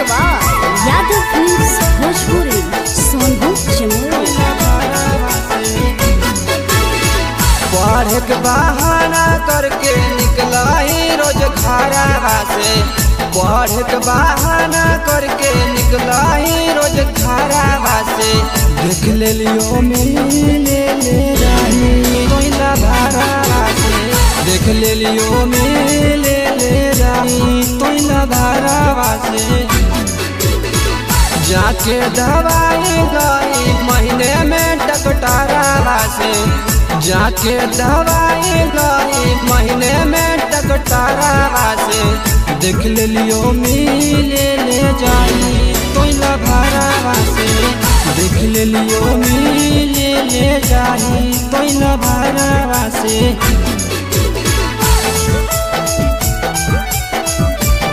by Yadav Films Bhojpuri, Sonbhadra, Jamui. पढ़े के बहाना करके निकला ही रोज घरवा से। पढ़े के बहाना करके निकला ही रोज घरवा से। देख ले लियो मिले ले रानी तोइला भरवा से। देख ले लियो मिले ले रानी तोइला भरवा से। जाके दवाई गई महीने में डॉक्टरवा से। जाके दवाई गई महीने में डॉक्टरवा से। देख ले लियो मिले ले जाई तोइला भरवा से। देख ले लियो मिले ले जाई तोइला भरवा से।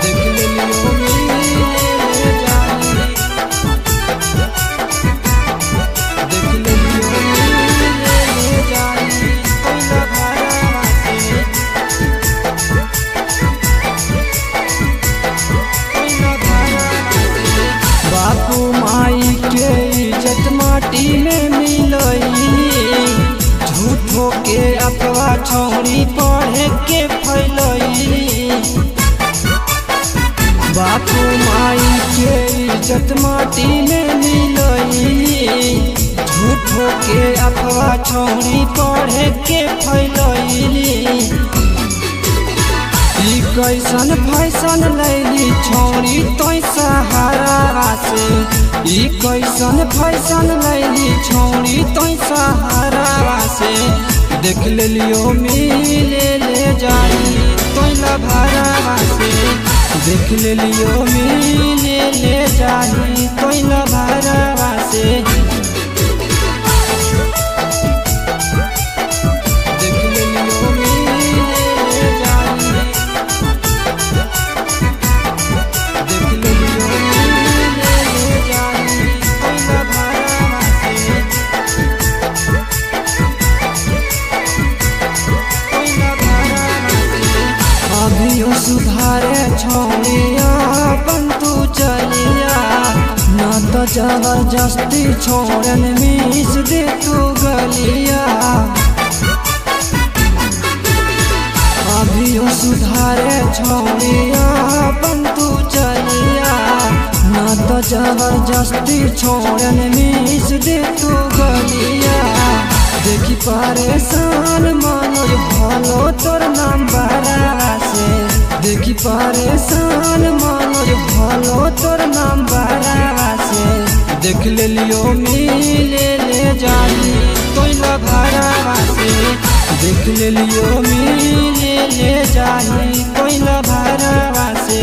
देख ले लियो मिले ले जाई। देख ले लियो मिले ले जाई तोइला भरवा से। तोइला भरवा से। बापू माई के इज्जत माटी में मिलई, झूठो के अफवाह छौरी पढ़े के फैलई। बापू माई के इज्जत माटी में मिलई, झूठो के अफवाह छौरी पढ़े के फैलई। ई कैसन फैसन लैली छौरी तोय सहारा से। ई कैसन फैसन लैली छौरी तोय सहारा से। देख ले लियो मिले ले जाई तोइला भरवा से। देख ले लियो मिले ले जाई तोइला भरवा से। देख ले लियो मिले ले जाई। देख ले लियो मिले ले जाई तोइला भरवा से। तोइला भरवा से। अभियो सुधारे छौड़िया अपन तू चलिया, ना तो जबरदस्ती छोड़न मिस दे तू गलिया। अभियो सुधारे छौड़िया अपन तू चलिया, ना तो जबरदस्ती छोड़न मिस दे तू गलिया। देखी परेशान मनोज भलो तोर नाम बरा से। देखी परेशान मनोज भलो तोर नाम बरा से। देख ले लियो मिले ले जाई तोइला भरवा से। देख ले लियो मिले ले जाई तोइला भरवा से।